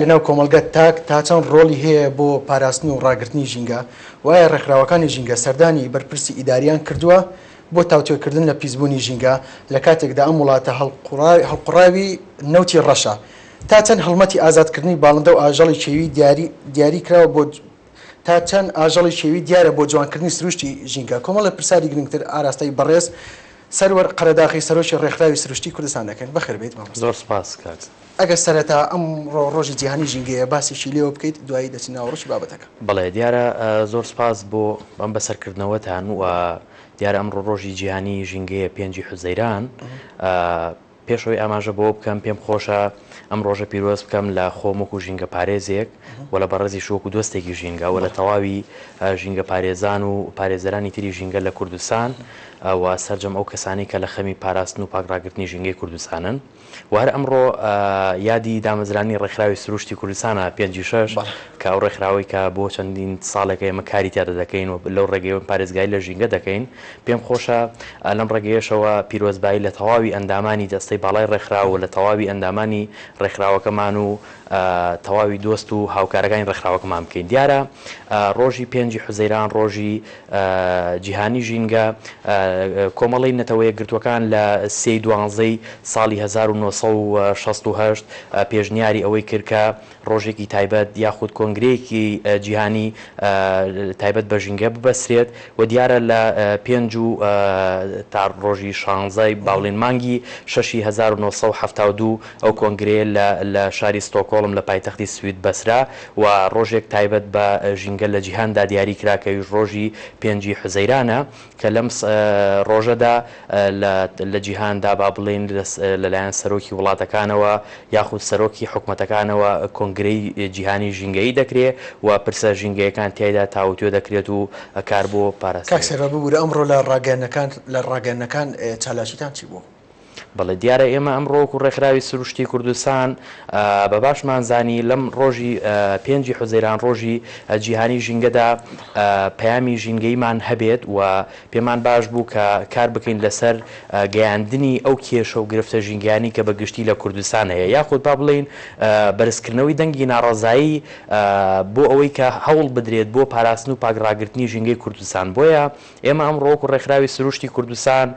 لەناو کۆمەڵگە تاک تا چەند ڕۆڵی هەیە بۆ پاراستن و ڕاگرتنی ژینگە؟ و ئایا ڕێکخراوەکانی ژینگە سەردانی بەرپرسی ئیداریان کردووە بۆ تاوتوێکردن لە پیسبوونی ژینگە لە کاتێکدا ئەم وڵاتە هەڵقوڕاوی نەوتی ڕەشە؟ تا چەند هەڵمەتی ئازادکردنی باڵندە و ئاژەڵی کێوی دیاری کراوە بۆ تا چەند ئاژەڵی کێوی دیارە بۆ جوانکردنی سروشتی ژینگە؟ کۆمەڵێک پرسیاری گرنگتر ئاراستەی بەڕێز سەروەر قەرەداغی سەرۆکی ڕێکخراوی سروشتی کوردستان دەکەین. بەخێربێیت مامۆستا. زۆر سوپاس کاک. ئەگەر سەرەتا ئەمڕۆ ڕۆژی جیهانی ژینگەیە باسێکی لێوە بکەیت دوایی دەچینە ناوەڕۆکی بابەتەکە. بەڵێ دیارە زۆر سوپاس بۆ ئەم بەسەرکردنەوەتان و دیارە ئەمڕۆ ڕۆژی جیهانی ژینگەیە پێنجی حوزەیران پێش ئەوەی ئاماژە بەوە بکەم پێم خۆشە ئەم ڕۆژە پیرۆز بکەم لە خۆم وەکو ژینگە پارێزێک و لە بەڕێزیش وەکو دۆستێکی ژینگە و لە تەواوی ژینگە پارێزان و پارێزەرانی تری ژینگە لە کوردستان و سەرجەم ئەو کەسانەی کە لە خەمی پاراستن و پاکڕاگرتنی ژینگەی کوردستانن. و هەر ئەمڕۆ یادی دامەزرانی ڕێکخراوی سروشتی کوردستانە پێنجی شەش کە ئەو ڕێکخراوەی کە بۆ چەندین ساڵێکە ئێمە کاری تیادا دەکەین و لەو ڕێگەیەوە پارێزگاری لە ژینگە دەکەین پێم خۆشە لەم ڕێگەیەشەوە پیرۆزبایی لە تەواوی ئەندامانی دەستەی باڵای ڕێکخراو و لە تەواوی ئەندامانی ڕێکخراوەکەمان و تەواوی دۆست و هاوکارەکانی ڕێکخراوەکەمان بکەین. دیارە ڕۆژی پێنجی حوزەیران ڕۆژی جیهانی ژینگە، کۆمەڵەی نەتەوە یەکگرتووەکان لە سێی دوانزەی ساڵی 1968 پێشنیاری ئەوەی کرد کە ڕۆژێکی تایبەت یاخود کۆنگرەیەکی جیهانی تایبەت بە ژینگە ببەسترێت و دیارە لە پێنج و تا ڕۆژی شانزەی باڵین مانگی شەشی 1972 ئەو کۆنگرەیە لە لە شاری ستۆکۆڵم لە پایتەختی سوید بەسرا و ڕۆژێک تایبەت بە ژینگە لە جیهاندا دیاری کرا کە ئەویش ڕۆژی پێنجی حوزەیرانە کە لەم ڕۆژەدا لە لە جیهاندا با بڵێین لەلایەن سەرۆکی وڵاتەکانەوە یاخود سەرۆکی حکومەتەکانەوە کۆنگرەی جیهانی ژینگەیی دەکرێ و پرسە ژینگەیەکان تیایدا تاوتوێ دەکرێت و کار بۆ کاک پاراستنی. سەروەر ببورە ئەمڕۆ لە ڕاگەیاندنەکان لە ڕاگەیاندنەکان چالاکیتان چی بوو؟ بەڵێ دیارە ئێمە ئەمڕۆ وەکو ڕێکخراوی سروشتی کوردستان بە باشمان زانی لەم ڕۆژی پێنجی حوزەیران ڕۆژی جیهانی ژینگەدا پەیامی ژینگەیمان هەبێت و پێمان باش بوو کە کار بکەین لەسەر گەیاندنی ئەو کێشە و گرفتە ژینگەیانی کە بە گشتی لە کوردستان هەیە یاخود با بڵێین بەرزکردنەوەی دەنگی ناڕەزایی بۆ ئەوەی کە هەوڵ بدرێت بۆ پاراستن و پاکڕاگرتنی ژینگەی کوردستان بۆیە ئێمە ئەمڕۆ وەکو ڕێکخراوی سروشتی کوردستان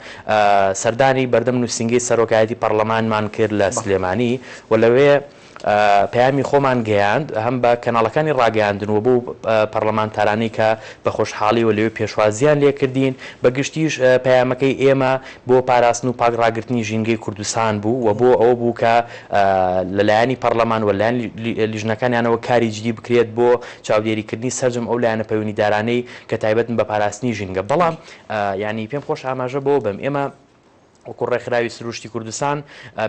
سەردانی بەردەم نووسینگەی سەرۆکایەتی پەڕلەمانمان کرد لە سلێمانی و لەوێ پەیامی خۆمان گەیاند هەم بە کەناڵەکانی ڕاگەیاندن و بەو پەڕلەمانتارانەی کە بە خۆشحاڵیەوە لەوێ پێشوازیان لێکردین. بە گشتیش پەیامەکەی ئێمە بۆ پاراستن و پاک ڕاگرتنی ژینگەی کوردستان بوو و بۆ ئەوە بوو کە لە لایەنی پەڕلەمان و لایەن لیژنەکانیانەوە کاری جدی بکرێت بۆ چاودێریکردنی سەرجەم ئەو لایەنە پەیوەندیدارانەی کە تایبەتن بە پاراستنی ژینگە بەڵام یانی پێم خۆشە ئاماژە بەوە بەم ئێمە وەکو ڕێکخراوی سروشتی کوردستان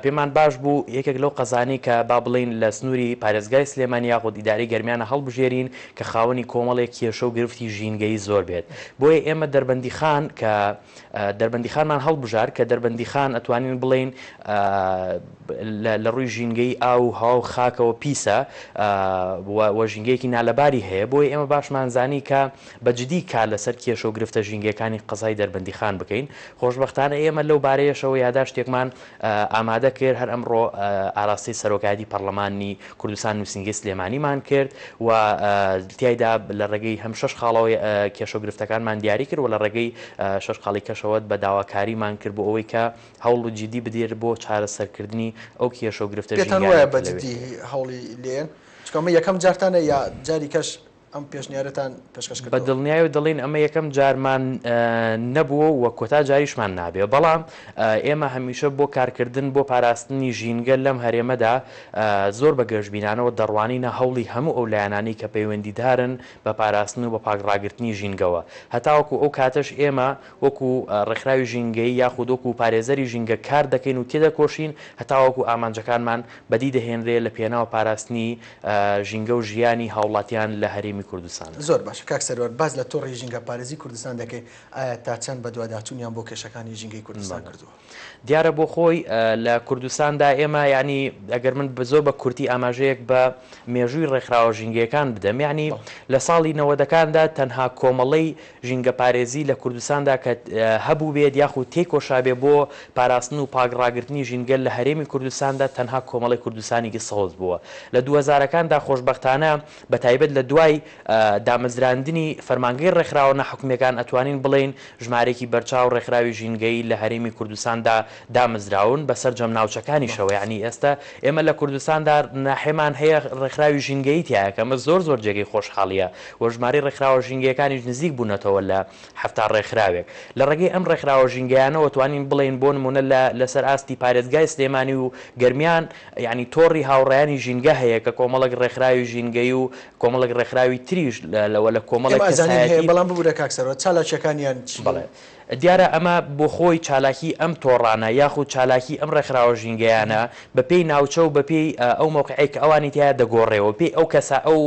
پێمان باش بوو یەکێک لەو قەزانەی کە با بڵێین لە سنووری پارێزگای سلێمانی یاخود ئیدارەی گەرمیانە هەڵبژێرین کە خاوەنی کۆمەڵێک کێشە و گرفتی ژینگەیی زۆر بێت بۆیە ئێمە دەربەندیخان کە دەربەندیخانمان هەڵبژارد کە دەربەندیخان ئەتوانین بڵێین لە ڕووی ژینگەی ئاو و هەوا و خاکەوە پیسە و ژینگەیەکی نالەباری هەیە، بۆیە ئێمە باشمان زانی کە بە جدی کار لەسەر کێشە و گرفتە ژینگەیەکانی قەزای دەربەندیخان بکەین. خۆشبەختانە ئێمە لەو بارەیەشەوە یاداشتێکمان ئامادە کرد، هەر ئەمڕۆ ئاراستەی سەرۆکایەتی پەڕلەمانی کوردستان نووسینگەی سلێمانیمان کرد و تیایدا لە ڕێگەی هەم شەش خاڵەوە کێشە و گرفتەکانمان دیاری کرد و لە ڕێگەی شەش خاڵی کەشەوە بە داواکاریمان کرد بۆ ئەوەی کە هەوڵ جیدی بدرێت بۆ چارەسەرکردنی ئەو کێشە و گرفتە پێتان وایە ژینگانەی بە کە لەوێ جدی هەیە. هەوڵی لێن؟ چونکە ئەمە یەکەم جارتانە یا جاری کەش ئەم پێشنیارەتان پێشکەش بە کردووە؟ دڵنیایەوە دەڵێین ئەمە یەکەم جارمان نەبووە و کۆتا جاریشمان نابێ، بەڵام ئێمە هەمیشە بۆ کارکردن بۆ پاراستنی ژینگە لەم هەرێمەدا زۆر بە گەشبینانەوە دەڕوانینە هەوڵی هەموو ئەو لایەنانەی کە پەیوەندیدارن بە پاراستن و بە پاکڕاگرتنی ژینگەوە. هەتاوەکو ئەو کاتەش ئێمە وەکو ڕێکخراوی ژینگەیی یاخود وەکو پارێزەری ژینگە کار دەکەین و تێدەکۆشین هەتاوەکو ئامانجەکانمان بەدی دەهێنرێ لە پێناو پاراستنی ژینگە و ژیانی هاوڵاتیان لە هەرێمی. هەرێمی کوردستاندا. زۆر باشە کاک سەروەر باس لە تۆڕی ژینگەپارێزی کوردستان دەکەی، ئایا تا چەند بەدواداچوونیان بۆ کێشەکانی ژینگەی کوردستان کردووە؟ دیارە بۆ خۆی لە کوردستاندا ئێمە یانی ئەگەر من زۆر بە کورتی ئاماژەیەک بە مێژووی ڕێکخراوە ژینگەیەکان بدەم یانی لە ساڵی نەوەدەکاندا تەنها کۆمەڵەی ژینگەپارێزی لە کوردستاندا کە هەبووبێت یاخود تێیکۆشابێ بۆ پاراستن و پاک ڕاگرتنی ژینگە لە هەرێمی کوردستاندا تەنها کۆمەڵەی کوردستانێکی سەوز بووە لە دووهەزارەکاندا خۆشبەختانە بە تایبەت لە دوای دامەزراندنی فەرمانگەی ڕێکخراوە ناحکومییەکان ئەتوانین بڵێین ژمارەیەکی بەرچاو ڕێکخراوی ژینگەیی لە هەرێمی کوردستاندا دامەزراون بە سەرجەم ناوچەکانیشەوە یانی ئێستا ئێمە لە کوردستاندا ناحیەمان هەیە ڕێکخراوی ژینگەیی تیایە کە ئەمە زۆر زۆر جێگەی خۆشحاڵییە و ژمارەی ڕێکخراوە ژینگەیەکانیش نزیک بوونەتەوە لە 70 ڕێکخراوێک. لە ڕێگەی ئەم ڕێکخراوە ژینگەیانەوە توانین بڵێین بۆ نموونە لە لەسەر ئاستی پارێزگای سلێمانی و گەرمیان یانی تۆڕی هاوڕێیانی ژینگە هەیە کە کۆمەڵێک ڕێکخراوی ژینگەیی و کۆمەڵێک ڕێکخراوی تریش لە لە کۆمەڵێک ئێمە ئەزانین هەیە کەسایەتی بەڵام ببورە کاک سەروەر چالاکیەکانیان چین؟ بەڵێ دیارە ئەمە بۆ خۆی چالاکی ئەم تۆڕانە یاخود چالاکی ئەم ڕێکخراوە ژینگەیانە بە پێی ناوچە و بە پێی ئەو مەوقعەی کە ئەوانی تیایا دەگۆڕێ و پێی ئەو کەسە ئەو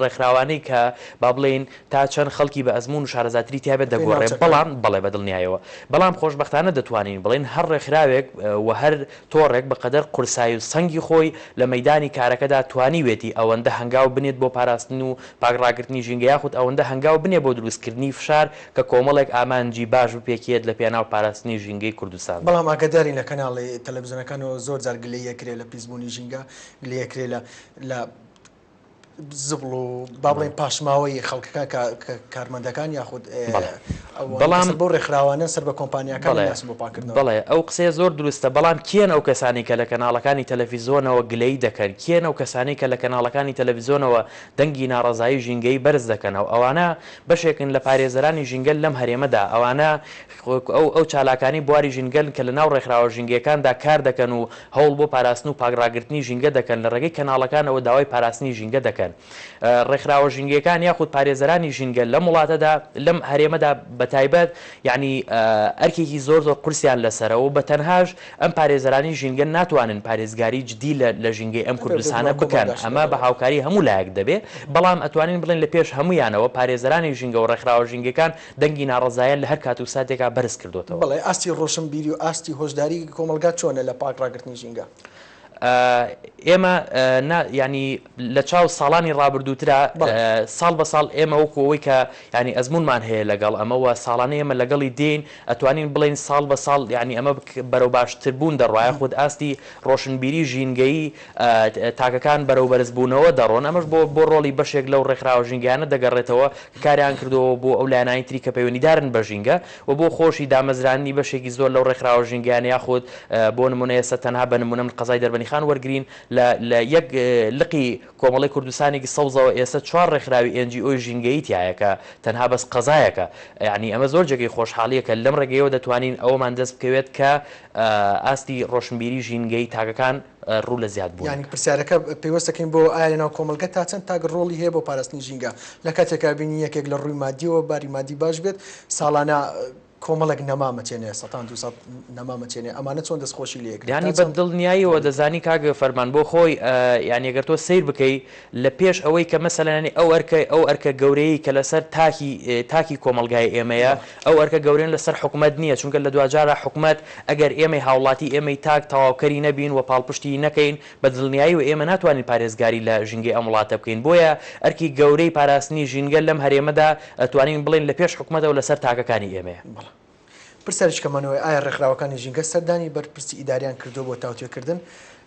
ڕێکخراوانەی کە با بڵێین تا چەند خەڵکی بە ئەزموون و شارەزاتری تیا بێت بەپێی دەگۆڕێ ناوچەکان. بەڵام بەڵێ بە دڵنیایەوە بەڵام خۆشبەختانە دەتوانین بڵێین هەر ڕێکخراوێک و هەر تۆڕێک بە قەدەر قورسایی و سەنگی خۆی لە مەیدانی کارەکەدا توانیوێتی ئەوەندە هەنگاو بنێت بۆ پاراستن و پاک ڕاگرتنی ژینگە یاخود ئەوەندە هەنگاو بنێ بۆ دروستکردنی فشار کە کۆمەڵێک ئامانجی باش بپێکێت لە پێناو پاراستنی ژینگەی کوردستاندا. بەڵام ئاگادارین لە کەناڵی تەلەفزیۆنەکانەوە زۆر جار گلەیی ئەکرێ لە پیسبوونی ژینگە، گلەیی ئەکرێ لە لە زبڵ و با بڵێین پاشماوەی خەڵکەکان کە کە کارمەندەکان یاخود بەڵێ ئەوانەی کە بەڵام سەر بەو ڕێکخراوانەن سەر بە کۆمپانیاکانن بەڵێ ناچن بۆ پاککردنەوە. بەڵێ ئەو قسەیە زۆر دروستە بەڵام کێن ئەو کەسانەی کە لە کەناڵەکانی تەلەفیزۆنەوە گلەیی دەکەن کێن ئەو کەسانەی کە لە کەناڵەکانی تەلەفیزۆنەوە دەنگی ناڕەزایی ژینگەیی بەرز دەکەنەوە ئەوانە بەشێکن لە پارێزەرانی ژینگە لەم هەرێمەدا ئەوانە ئەو ئەو چالاکانەی بواری ژینگەن کە لە ناو ڕێکخراوە ژینگەیەکاندا کار دەکەن و هەوڵ بۆ پاراستن و پاکڕاگرتنی ژینگە دەکەن لە ڕێگەی کەناڵەکانەوە داوای پاراستنی ژینگە دەکەن. ڕێکخراوە ژینگەیەکان یاخود پارێزەرانی ژینگە لەم وڵاتەدا لەم هەرێمەدا بە تایبەت یانی ئەرکێکی زۆر زۆر قورسیان لەسەرە و بە تەنهاش ئەم پارێزەرانی ژینگە ناتوانن پارێزگاری جدی لە لە ژینگەی ئەم ئەبێ کوردستانە بێگومان بکەن کۆمەڵگاش ئەمە بە لەگەڵ. هاوکاری هەموو لایەک دەبێ بەڵام ئەتوانین بڵێین لە پێش هەموویانەوە پارێزەرانی ژینگە و ڕێکخراوە ژینگەکان دەنگی ناڕەزایان لە هەر کات و ساتێکا بەرز کردۆتەوە. بەڵێ، ئاستی ڕۆشنبیری و ئاستی هۆشداری کۆمەڵگا چۆنە لە پاک ڕاگرتنی ژینگە؟ ئێمە نا یانی لە چاو ساڵانی ڕابردووترا بەڵێ. ساڵ بە ساڵ ئێمە وەکو ئەوەی کە یانی ئەزموونمان هەیە لەگەڵ ئەمە و ساڵانە ئێمە لەگەڵی دێین ئەتوانین بڵێین ساڵ بە ساڵ یانی ئەمە بەرەو باشتر بوون دەڕوا یاخود ئاستی ڕۆشنبیری ژینگەیی تاکەکان بەرەو بەرزبوونەوە دەڕۆن ئەمەش بۆ بۆ ڕۆڵی بەشێک لەو ڕێکخراوە ژینگەیانە دەگەڕێتەوە کە کاریان کردووە بۆ ئەو لایەنانی تری کە پەیوەندیدارن بە ژینگە و بۆ خۆشی دامەزراندنی بەشێکی زۆر لەو ڕێکخراوە ژینگەیانە یاخود بۆ نمونە ئێستا تەنها بە نمونە من قەزای دەربەنیخان وەرگرین لە لە یەک لقی کۆمەڵەی کوردستانێکی سەوزەوە ئێستا چوار ڕێکخراوی NGO ی ژینگەیی تیایە کە تەنها بەس قەزایەکە یانی ئەمە زۆر جێگەی خۆشحاڵیە کە لەم ڕێگەیەوە دەتوانین ئەوەمان دەست بکەوێت کە ئاستی ڕۆشنبیری ژینگەیی تاکەکان ڕوو لە زیاد بوونە. یانی پرسیارەکە پەیوەست دەکەین بەوە ئایا لەناو کۆمەڵگە تا چەند تاک ڕۆڵی هەیە بۆ پاراستنی ژینگە؟ لە کاتێکا بینی یەکێک لە ڕووی مادیەوە باری مادی باش بێت ساڵانە کۆمەڵێک نەمام ئەچێنێ سەتان دووسەد نەمام ئەچێنێ ئەمانە چۆن دەست خۆشی لێ ئەگرن تا یانی بە چەند دڵنیاییەوە دەزانی کاک فەرمان بۆ خۆی یانی گەر تۆ سەیر بکەی لە پێش ئەوەی کە مەسەلەن یانی ئەو ئەرکە ئەو ئەرکە گەورەیەی کە لەسەر تاکی تاکی کۆمەڵگای ئێمەیە بەڵێ. ئەو ئەرکە گەورەیە لەسەر حکومەت نییە چونکە لە دواجارا حکومەت ئەگەر ئێمەی هاوڵاتی ئێمەی تاک تەواوکەری نەبین و پاڵپشتی نەکەین بە دڵنیاییەوە ئێمە ناتوانین پارێزگاری لە ژینگەی ئەم وڵاتە بکەین بۆیە ئەرکی گەورەی پاراستنی ژینگە لەم هەرێمەدا ئەتوانین بڵێین لە پێش حکومەتەوە لەسەر تاکەکانی ئێمەیە. بەڵێ. پرسیارێکی کەمانەوەیە، ئایا ڕێکخراوەکانی ژینگە سەردانی بەرپرسی ئیداریان کردووە بۆ تاوتوێکردن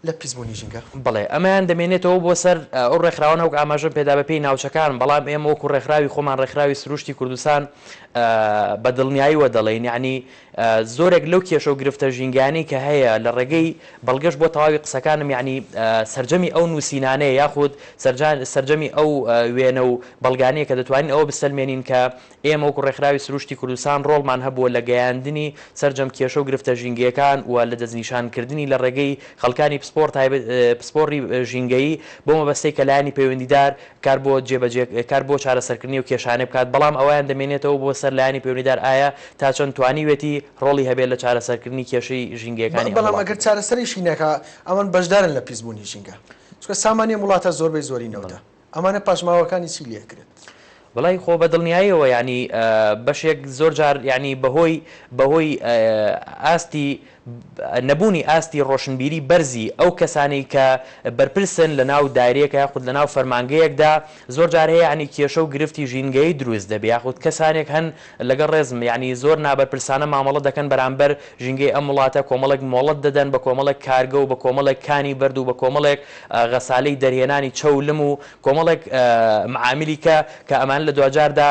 لە پیسبوونی ژینگە؟ بەڵێ، ئەمەیان دەمێنێتەوە بۆ سەر ئەو ڕێکخراوانە وەک ئاماژەم پێدا بەپێی ناوچەکان، بەڵام ئێمە وەکو ڕێکخراوی خۆمان ڕێکخراوی سروشتی کوردستان بە دڵنیاییوە دەڵێین یەعنی زۆرێک لەو کێشە و گرفتە ژینگانەی کە هەیە لە ڕێگەی بەڵگەش بۆ تەواوی قسەکانم یەعنی سەرجەمی ئەو نووسینانەیە یاخود سەرجەمی ئەو وێنە و بەڵگانەیە کە دەتوانین ئەوە بسەلمێنین کە ئێمە وەکو ڕێکخراوی سروشتی کوردستان ڕۆڵمان هەبووە لە گەیاندنی سەرجەم کێشە و گرفتە ژینگەیەکان و لە دەستنیشانکردنی لە ڕێگەی خەڵکانی پسپۆڕ تایبەت پسپۆڕی ژینگەیی بۆ مەبەستەی کە لایەنی پەیوەندیدار کار بۆ جێبەجێ کار بۆ چارەسەرکردنی ئەو کێشانە بکات، بەڵام ئەوەیان دەمێنێتەوە بۆ سەر لایەنی پەیوەندیدار ئایا تا چەند توانیوێتی ڕۆڵی هەبێت لە چارەسەرکردنی کێشەی ژینگەیەکانی ئەم بەڵام وڵاتەدا. ئەگەر چارەسەریشی نەکا ئەوان بەشدارن لە پیسبوونی ژینگە چونکە سامانی ئەم وڵاتە زۆربەی زۆری نەوتە ئەمانە پاشماوەکانی چی لێ ئەکرێت؟ وەڵای خۆ بە دڵنیایەوە یانی بەشێک زۆر جار یانی بەهۆی بەهۆی ئاستی نەبوونی ئاستی ڕۆشنبیری بەرزی ئەو کەسانەی کە بەرپرسن لە ناو دایرەیەکە یاخود لە ناو فەرمانگەیەکدا زۆر جار هەیە یانی کێشە و گرفتی ژینگەیی دروست دەبێ یاخود کەسانێک هەن لەگەڵ ڕێزم یانی زۆر نابەرپرسانە مامەڵە دەکەن بەرامبەر ژینگەی ئەم وڵاتە کۆمەڵێک مۆڵەت دەدەن بە کۆمەڵێک کارگە و بە کۆمەڵێک کانی بەرد و بە کۆمەڵێک غەسالەی دەرهێنانی چەو لم و کۆمەڵێک معامیلی کە کە ئەمانە لە دواجاردا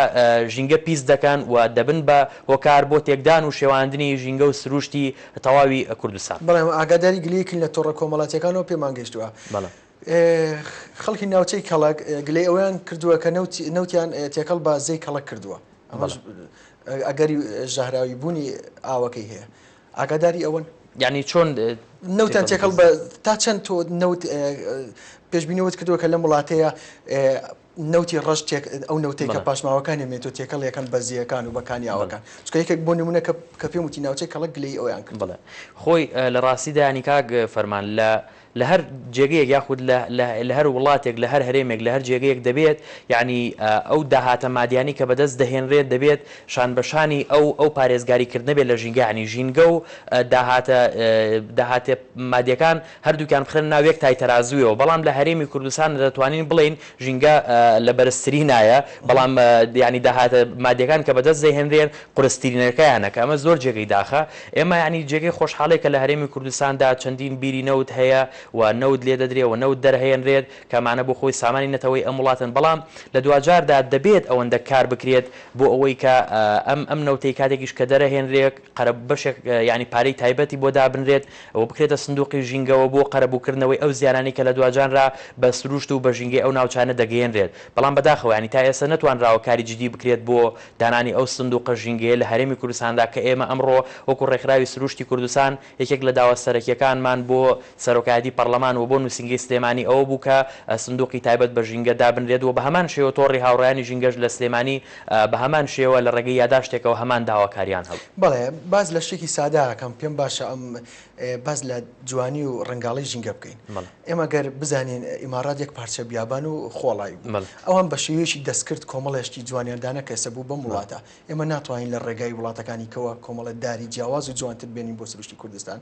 ژینگە پیس دەکەن و دەبن بە هۆکار بۆ تێکدان و شێواندنی ژینگە و سرووشتی تەواوی کوردستان. بەڵێ ئاگاداری گلەیەکین لە تۆڕە کۆمەڵاتیەکانەوە پێمان گەیشتووە. بەڵێ. خەڵکی ناوچەی کەڵەک گلەی ئەوەیان کردووە کە نەوتیان تێکەڵ بە زێی کەڵەک کردووە. ئەمەش ئەگەری ژەهراوی بوونی ئاوەکەی هەیە. ئاگاداری ئەوەن؟ یانی چۆن نەوتیان تێکەڵ بە تا چەند تۆ نەوت پێشبینەوەت کردووە کە لەم وڵاتەیە نەوتی ڕەش تێک ئەو نەوتەی کە پاشماوەکانی مێتۆ تێکەڵ یەکەن بە زیەکان و بە کانیاوەکان چونکە یەکێک بۆ نمونە کە پێم وتی ناوچەی کەڵک گلەیی ئەویان کرد. بەڵێ خۆی لە ڕاستیدا یانی کاک فەرمان لە لە هەر جێگەیەک یاخود لە لە لە هەر وڵاتێک لە هەر هەرێمێک لە هەر جێگەیەک دەبێت یانی ئەو داهاتە مادیانەی کە بەدەست دەهێنرێت دەبێت شان بە شانی ئەو ئەو پارێزگاری کردنە بێت لە ژینگە یانی ژینگە و داهاتە داهاتە مادیەکان هەردووکیان بخرێنە ناو یەک تای تەرازوویەوە بەڵام لە هەرێمی کوردستان دەتوانین بڵێین ژینگە لە بەرزترینایە بەڵام یانی داهاتە مادیەکان کە بەدەست دەهێنرێن قورسترینەکەیانە کە ئەمە زۆر جێگەی داخە ئێمە یانی جێگەی خۆشحاڵیە کە لە هەرێمی کوردستاندا چەندین بیری نەوت هەیە و نەوت لێ دەدرێ و نەوت دەرهێنرێت کە ئەمانە بۆ خۆی سامانی نەتەوەی ئەم وڵاتەن بەڵام لە دواجاردا دەبێت ئەوەندە کار بکرێت بۆ ئەوەی کە ئەم ئەم نەوتەی کاتێکیش کە دەرەهێنرێ قەرەبوو بەشێک یانی پارەی تایبەتی بۆ دابنرێت و بکرێتە سندوقی ژینگەوە بۆ قەرەبووکردنەوەی ئەو زیانانەی کە لە دواجانرا بە سروشت و بە ژینگەی ئەو ناوچانە دەگەیەنرێت بەڵام بەداخەوە یانی تا ئێستا نەتوانراوە کاری جدی بکرێت بۆ دانانی ئەو سندوقە ژینگەیە لە هەرێمی کوردستاندا کە ئێمە ئەمڕۆ وەکو ڕێکخراوی سروشتی کوردستان یەکێک لە داوا سەرەکیەکانمان بۆ سەرۆکایەتی پەڕلەمان و بۆ نوسینگەی سلێمانی ئەوە بوو کە سندوقی تایبەت بە ژینگە دابنرێت و بە هەمان شێوە تۆڕی هاوڕێیانی ژینگەش لە سلێمانی بە هەمان شێوە لە ڕێگەی یاداشتێکەوە هەمان داواکاریان هەبوو. بەڵێ باس لە شتێکی سادە ئەکەم پێم باشە ئەم باس لە جوانی و ڕەنگاڵی ژینگە بکەین. ئێمە گەر بزانین ئیماڕات یەک پارچە بیابان و خۆڵایی بوو. ئەوان بە شێوەیەکی دەستکرد کۆمەڵێ شتی جوانیان دانا کە ئێستا بوو بەم وڵاتە. ئێمە ناتوانین لە ڕێگای وڵاتەکانی کەوە کۆمەڵێ داری جیاواز و جوانتر بێنین بۆ سروشتی کوردستان؟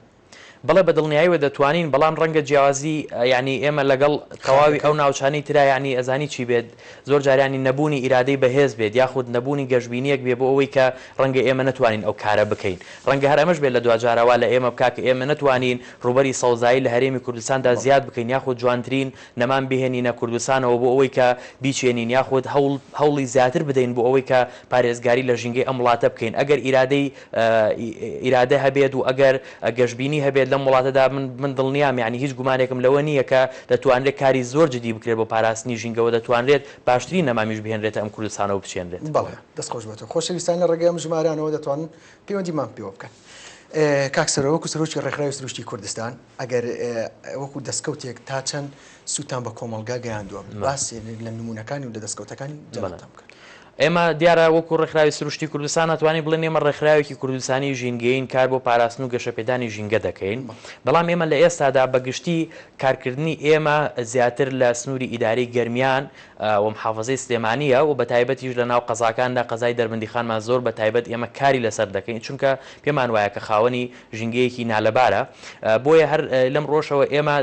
بەڵێ بە دڵنیایەوە دەتوانین، بەڵام ڕەنگە جیاوازی یانی ئێمە لەگەڵ تەواوی ئەو ناوچانەی ترا یانی ئەزانی چی بێت زۆر جار یانی نەبوونی ئیرادەی بەهێز بێت یاخود نەبوونی گەشبینیەک بێ بۆ ئەوەی کە ڕەنگە ئێمە نەتوانین ئەو کارە بکەین ڕەنگە هەر ئەمەش بێت لە دواجارا وا لە ئێمە بکا کە ئێمە نەتوانین ڕووبەری سەوزایی لە هەرێمی کوردستاندا زیاد بکەین یاخود جوانترین نەمام بهێنینە کوردستانەوە بۆ ئەوەی کە بیچێنین یاخود هەوڵ هەوڵی زیاتر بدەین بۆ ئەوەی کە پارێزگاری لە ژینگەی ئەم وڵاتە بکەین ئەگەر ئیرادەی ئیرادە هەبێت و ئەگەر گەشبینی هەبێت لەم وڵاتەدا من من دڵنیام یانی هیچ گومانێکم لەوە نییە کە دەتوانرێت کاری زۆر جدی بکرێت بۆ پاراستنی ژینگە و دەتوانرێت باشترین نەمامیش بهێنرێتە ئەم کوردستانەوە بچێنرێت. بەڵێ دەست خۆش بۆ تۆ. خۆشەویستان لە ڕێگەی ئەم ژمارانەوە دەتوانن پەیوەندیمان پێوە بکەن. کاک سەرۆ وەکو سەرۆکی ڕێکخراوی سروشتی کوردستان ئەگەر وەکو دەستکەوتێک تا چەند سوودتان بە کۆمەڵگا گەیاندووە باسی لە نموونەکانی و لە دەستکەوتەکانی جەنابتان بکەن. ئێمە دیارە وەکو ڕێکخراوی سروشتی کوردستان ئەتوانین بڵێین ئێمە ڕێکخراوێکی کوردستانی ژینگەیین کار بۆ پاراستن و گەشەپێدانی ژینگە دەکەین بەڵام ئێمە لە ئێستادا بە گشتی کارکردنی ئێمە زیاتر لە سنووری ئیدارەی گەرمیان و محافەزەی سلێمانییە و بە تایبەتیش لە ناو قەزاکاندا قەزای دەربەندیخانمان زۆر بە تایبەت ئێمە کاری لەسەر دەکەین چونکە پێمان وایە کە خاوەنی ژینگەیەکی نالەبارە بۆیە هەر لەم ڕۆشەوە ئێمە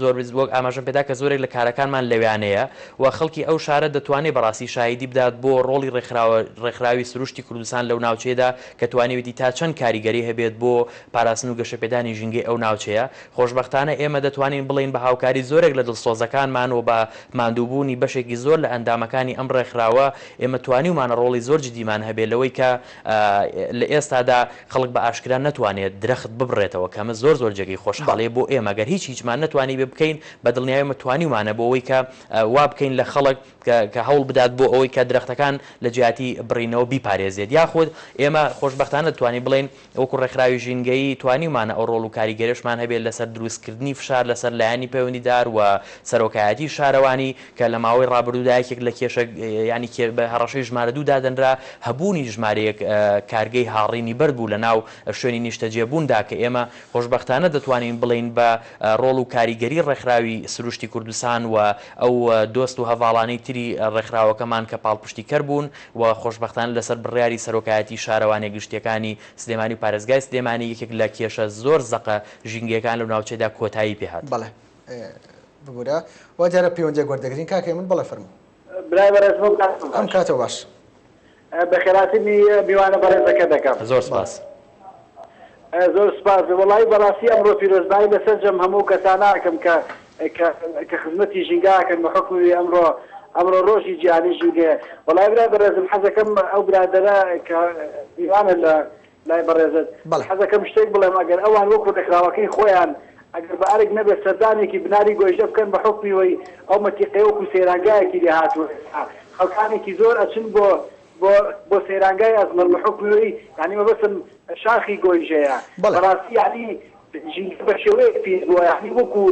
زۆر وەک ئاماژەم پێدا کە زۆرێک لە کارەکانمان لەویانەیە و خەڵکی ئەو شارە دەتوانێت بەڕاستی شاهیدی بدات بۆ ڕۆڵی ڕێکخراوە ڕێکخراوی سروشتی کوردستان لەو ناوچەیەدا کە توانیویەتی تا چەند کاریگەری هەبێت بۆ پاراستن و گەشەپێدانی ژینگەی ئەو ناوچەیە خۆشبەختانە ئێمە دەتوانین بڵێین بە هاوکاری زۆرێک لە دڵسۆزەکانمان و بە ماندووبوونی بەشێکی زۆر لە ئەندامەکانی ئەم ڕێکخراوە ئێمە توانیومانە ڕۆڵی زۆر جدیمان هەبێت لەوەی کە لە ئێستادا خەڵک بە ئاشکرا نەتوانێت درەخت ببڕێتەوە کە ئەمە زۆر زۆر جێگەی خۆشحاڵیە بۆ ئێمە گەر هیچ هیچمان نەتوانیبێ بکەین بە دڵنیایی ئێمە توانیومانە بۆ ئەوەی کە وا بکەین لە خەڵک کە هەوڵ بدات بۆ ئەوەی کە درەختەکان لە جیاتی بڕینەوە بیپارێزێت یاخود ئێمە خۆشبەختانە دەتوانین بڵێین وەکو ڕێکخراوی ژینگەیی توانیومانە ئەو ڕۆڵ و کاریگەریەشمان هەبێت لەسەر دروستکردنی فشار لەسەر لایەنی پەیوەندیدار و سەرۆکایەتی شارەوانی کە لە ماوەی ڕابردوودا یەکێک لە کێشە یانی بە هەڕەشەی ژمارە دوو دادەنرا هەبوونی ژمارەیەک کارگەی هاڕینی بەرد بوو لە ناو شوێنی نیشتەجێبووندا کە ئێمە خۆشبەختانە دەتوانین بڵێین بە ڕۆڵ و کاریگەری ڕێکخراوی سروشتی کوردستان و ئەو دۆست و هەڤاڵانەی تری ڕێکخراوەکەمان کە پاڵپشتیکەر بوون. بوون و خۆشبەختانە لەسەر بڕیاری سەرۆکایەتی شارەوانیە گشتیەکانی سلێمانی و پارێزگای سلێمانی یەکێک لە کێشە زۆر زەقە ژینگەیەکان لەو ناوچەیەدا کۆتایی پێ هات. بەڵێ ببورە وا دیارە پەیوەندیەک وەردەگرین کاک هێمن بەڵێ فەرموو. برای بەڕێز بۆ کاتم ئەم باش. کاتەو باش. بەخێرهاتنی میوانە بەڕێزەکە دەکەم. زۆر سپاس. زۆر سوپاس وەڵایی بەڕاستی ئەمڕۆ پیرۆزبایی لە سەرجەم هەموو کەسانە ئەکەم کە کە کە خزمەتی ژینگە ئەکەن بە حوکمی ئەمڕۆ ئەمڕۆ ڕۆژی جیهانی ژینگەیە وەڵایی برای بەڕێزم حەزەکەم ئەو برادەرە کە میوانە لە لای بەڕێزت بەڵێ. حەزەکەم شتێک بڵێم ئەگەر ئەوان وەکو ڕێکخراوەکەی خۆیان ئەگەر بە ئەرک نەبێت سەردانێکی بناری گۆیژە بکەن بە حوکمی وەی ئەو مەتیقەیە وەکو سەیرانگایەکی لێ هاتووە ئێستا خەڵکانێکی زۆر ئەچن بۆ بۆ بۆ سەیرانگای ئەزمەڕ بە حوکمی وەی یانی مەبەستم شاخی گۆیژەیە بەڵێ. بەڕاستی یانی ژینگە بە شێوەیەک پیس بووە یانی وەکو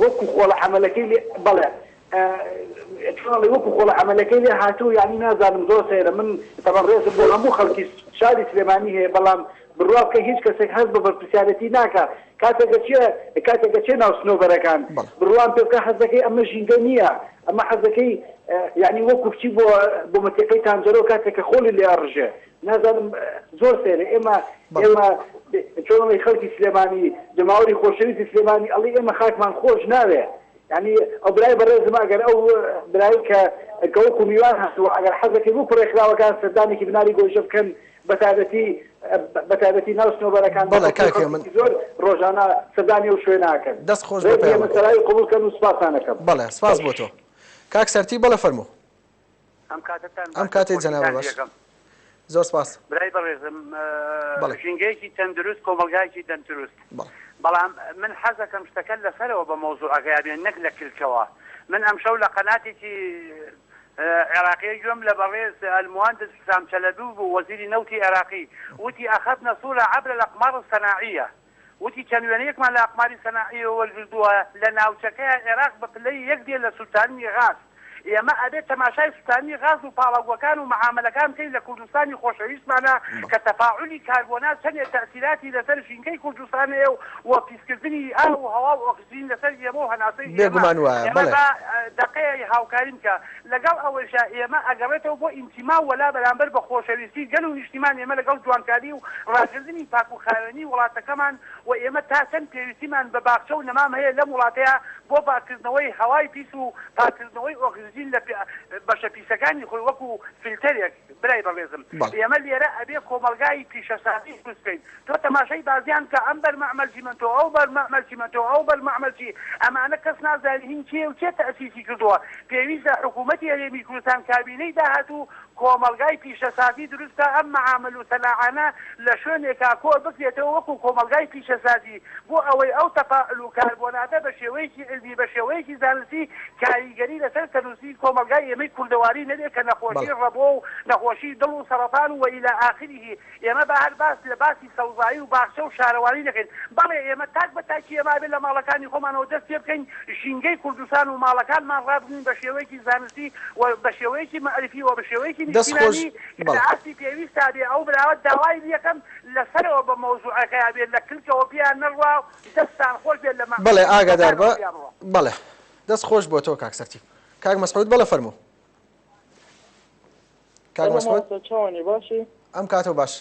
وەکو خۆڵە عەمەلەکەی لێ بەڵێ چۆن ئەڵێی وەکو خۆڵە عەمەلەکەی لێ هاتوو یانی نازانم زۆر سەیرە من تەبعەن ڕێزم بۆ هەموو خەڵکی شاری سلێمانی هەیە بەڵام بڕوا بکە هیچ کەسێک هەست بە بەرپرسیارێتی ناکا کاتێک ئەچێ کاتێک ئەچێ ناو سنۆبەرەکان بەڵێ. بڕوام پێ بکە حەز دەکەی ئەمە ژینگە نییە ئەمە حەز دەکەی یانی وەکو بچی بۆ بۆ مەتیقەی تانجەرۆ کاتێک کە خۆڵی لێ ئەڕژێ نازانم زۆر سەیرە ئێمە بەڵێ. ئێمە چۆن ئەڵێی خەڵکی سلێمانی جەماوەری خۆشەویستی سلێمانی ئەڵێی ئێمە خاکمان خۆش ناوێ یانی ئەو برای بەڕێزم ئەگەر ئەو برای کە کە وەکو میوان هاتووە ئەگەر حەزەکەی وەکو ڕێکخراوەکان سەردانێکی بناری گۆیژە بکەن بەتایبەتی بەتایبەتی ناو سنۆبەرەکان بەڵێ کاک هێمن. خەڵکێکی زۆر ڕۆژانە سەردانی ئەو شوێنە ئەکەن. دەست خۆش بۆ ڕێزی هێمن پەیامەکەت. سەرایی قبوڵ کەن و سوپاستان ئەکەم. بەڵێ سپاس بۆ تۆ. کاک سەرتیپ بەڵێ فەرموو. ئەم کاتەتان ئەم باش کاتەی خۆشیتان جەنابت باش. لێکەم. زۆر سپاس. برای بەڕێزم بەڵێ. ژینگەیەکی تەندروست کۆمەڵگایەکی دەندروست بەڵێ. بەڵام من حەزەکەم شتەکە لەسەرەوە بە مەوزوعەکەیا بێ نەک لە کلکەوە من ئەمشەو لە قەناتێکی عێراقیە گوێم لە بەڕێز المهندس حسام چەلەبی بوو وەزیری نەوتی عێراقی وتی اخذنا صورە عبر الاقمار الصناعیە وتی چەند وێنەیەکمان لە ئەقماری سەناعیەوە وەرگرتووە لە ناوچەکەیا عێراق بە پلەی یەک دێ لە سوتانی غاز ئێمە ئەبێ تەماشای سوتانی غاز و پاڵاوگەکان و مەعامەلەکان بکەین لە کوردستانی خۆشەویستمانا کە تەفاعولی کاربۆنات چەندێ تەئسیراتی لەسەر ژینگەی کوردستان هەیە و و پیسکردنی ئاو و هەوا و ئۆکسجین لەسەر ئێمە و هەناسەی ئێمە بێگومان وایە ئێمە بەڵێ. با دەقەیە هاوکاریم کە لەگەڵ ئەوەیشا ئێمە ئەگەڕێتەوە بۆ ئینتیما و وەلا بەرامبەر بە خۆشەویستی گەل و نیشتیمان ئێمە لەگەڵ جوانکاری و ڕاگرتنی پاک و خاوێنی وڵاتەکەمان و ئێمە تا چەند پێویستیمان بە باخچە و نەمام هەیە لەم وڵاتەیا بۆ پاککردنەوەی هەوای پیس و پاککردنەوەی ئۆکسجین لە بەشە پیسەکانی خۆی وەکو فلتەرێک برای بەڕێزم بەڵێ. ئێمە لێرە ئەبێ کۆمەڵگای پیشەسازی دروست بکەین تۆ تەماشای بازیان بکە ئەم بەر مەعمەل چیمەنتۆ ئەو بەر مەعمەل چیمەنتۆ ئەو بەر مەعمەل چی ئەمانە کەس نازانێ هین کێیە و کێ تەئسیسی کردووە پێویستە حکوومەتی هەرێمی کوردستان کابینەی داهاتوو کۆمەڵگای پیشەسازی دروست بکا ئەم مەعامل و سەناعانە لە شوێنێکا کۆ بکرێتەوە وەکو کۆمەڵگای پیشەسازی بۆ ئەوەی ئەو تەفاعول و کاربۆناتە بە شێوەیەکی عیلمی بە شێوەیەکی زانستی کاریگەری لەسەر تەندروستی کۆمەڵگای ئێمەی کوردەواری نەبێ کە نەخۆشی بەڵێ. ڕەبۆ و نەخۆشی دڵ و سەڕەتان و وئیلا ئاخریه ئێمە با هەر باس لە باسی سەوزایی و باخچە و شارەوانی نەکەین بەڵێ ئێمە تاک بە تاکی ئێمە ئەبێ لە ماڵەکانی خۆمانەوە دەست پێ بکەین ژینگەی کوردستان و ماڵەکانمان ڕابگرین بە شێوەیەکی زانستی و بە شێوەیەکی مەعریفی و بە شێوەیەکی دەست خۆش نیشتیمانی کە لە بەڵێ. ئاستی پێویستا بێ ئەو براوە داوای لەکەم لە سەرەوە بە مەوزوعەکەیا بێ لە کلکەوە پێیان نەڕوا و دەستتان خۆش بێت لە بەڵێ ئاگادار بە مەعریفیەکانەوە پێیان بڕوا. بەڵێ دەست خۆش بۆ تۆ کاک سەرتیپ. کاک مەسعود بەڵێ فەرموو. کاک ئەلۆ مەسعود. مامۆستا چاوانی باشی؟ ئەم کاتەو باش.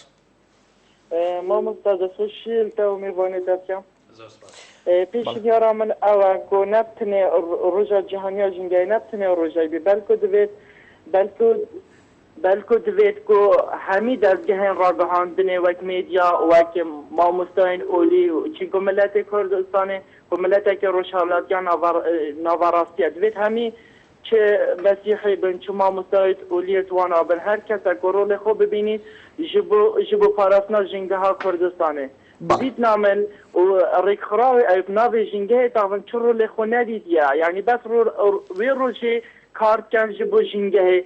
مامۆستا دەستخۆشی لە تە و میوانێ تە بکەم. زۆر سپاس. بەڵێ. پێشنیارا من ئەوە کو نەبتنێ ڕۆژا جیهانیا ژینگەی نەبتنێ ڕۆژای بی بەلکو دڤێت بەلکو بەلکو دڤێت کو هەمی دەزگەهێن ڕاگەهاندنێ وەک مێدیا وەک مامۆستایên ئۆلی چونکو ملەتێ کوردستانێ کو ملەتێکی ڕۆژهەڵاتیا ناڤەڕاستیە دڤێت هەمی چ مەسیحی بن چ مامۆستایت ئۆلیت وانا بن هەر کەسە کو ڕۆڵێ خۆ ببینی ژ بۆ ژ بۆ پاراستنا ژینگەها کوردستانێ بەڵێ. دیتنا من و ڕێکخراوێ ئەو ناڤێ ژینگەهێ تاڤن چ ڕۆلێ خۆ نەدیتیە یانی بەس ڕۆ وێ ڕۆژێ کار بکەن ژ بۆ ژینگەهێ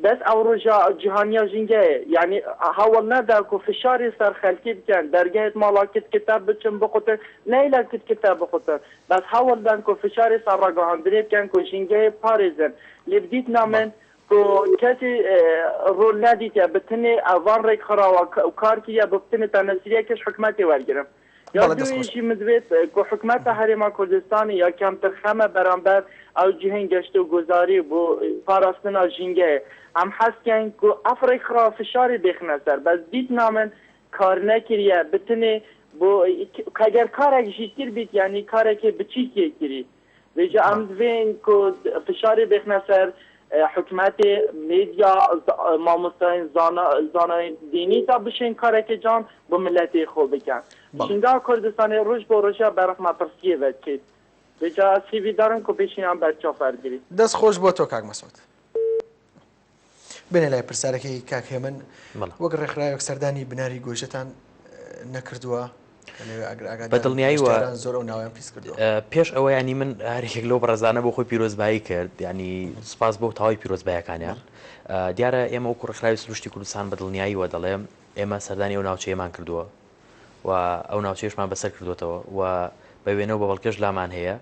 بەس ئەو ڕۆژا جیهانیا ژینگەهێ یانی هەوڵ نەدا کو فشارێ سەر خەلکی بکەن دەرگەهێت ماڵا کت کتە بچن بقوتن نەیلن کت کتە بقوتن بەس هەوڵ دەن کو فشارێ سەر ڕاگەهاندنێ بکەن کو ژینگەهێ بپارێزن لێ بدیتنا بەڵێ. من کو کەسی ڕۆل نەدیتیە بتنێ ئەڤان ڕێکخراوە کار کریە بتنێ تەنەسریە کەش حکومەتێ وەرگرن. یا بەڵێ دەست خۆش. دووێژی مدوێت کو حکومەتە هەرێما کوردستانی یا کەمترخەمە بەرامبەر ئەو جیهێن گەشت و گوزاری بۆ پاراستنا ژینگەیە ئەم حەز کەین کو ئەف ڕێکخراو فشاری بێخنە سەر بەس دیتنا من کار نەکریە بتنێ بۆ ئەگەر کارێک ژی کر بیت یانی کارێکێ بچیکێ کری وێجا ئەم دڤێن کو فشاری بێخنە سەر حکومەتێ مێدیا مامۆستایên زانا زانایên دینی تا بشێن کارێکێ جان بۆ ملەتێ خۆ بکەن. بەڵێ. ژینگا کوردستانێ ڕۆژ بۆ ڕۆژە بەرەف مەترسیێ ڤەچێت. وێجا ئەز هیڤیدارم کو بێشینان بەرچاو فەرگری. دەست خۆش بۆ تۆ کاک مەسعود. بێنە لای پرسیارەکەی کاک هێمن بەڵێ. وەک ڕێکخراوێک سەردانی بناری گۆیژەتان نەکردووە؟ بە دڵنیاییەوە زۆر ئەو ناویان پیس کردووە. پێش ئەوە یانی من هەر یەکێک لەو بەڕێزانە بۆ خۆی پیرۆزبایی کرد یانی سوپاس بۆ تەواوی پیرۆزبایەکانیان دیارە ئێمە وەکو ڕێکخراوی سروشتی کوردستان بە دڵنیاییەوە دەڵێم ئێمە سەردانی ئەو ناوچەیەمان کردووە و ئەو ناوچەیەشمان بەسەر کردووەتەوە و بە وێنە و بە بەڵگەش لامان هەیە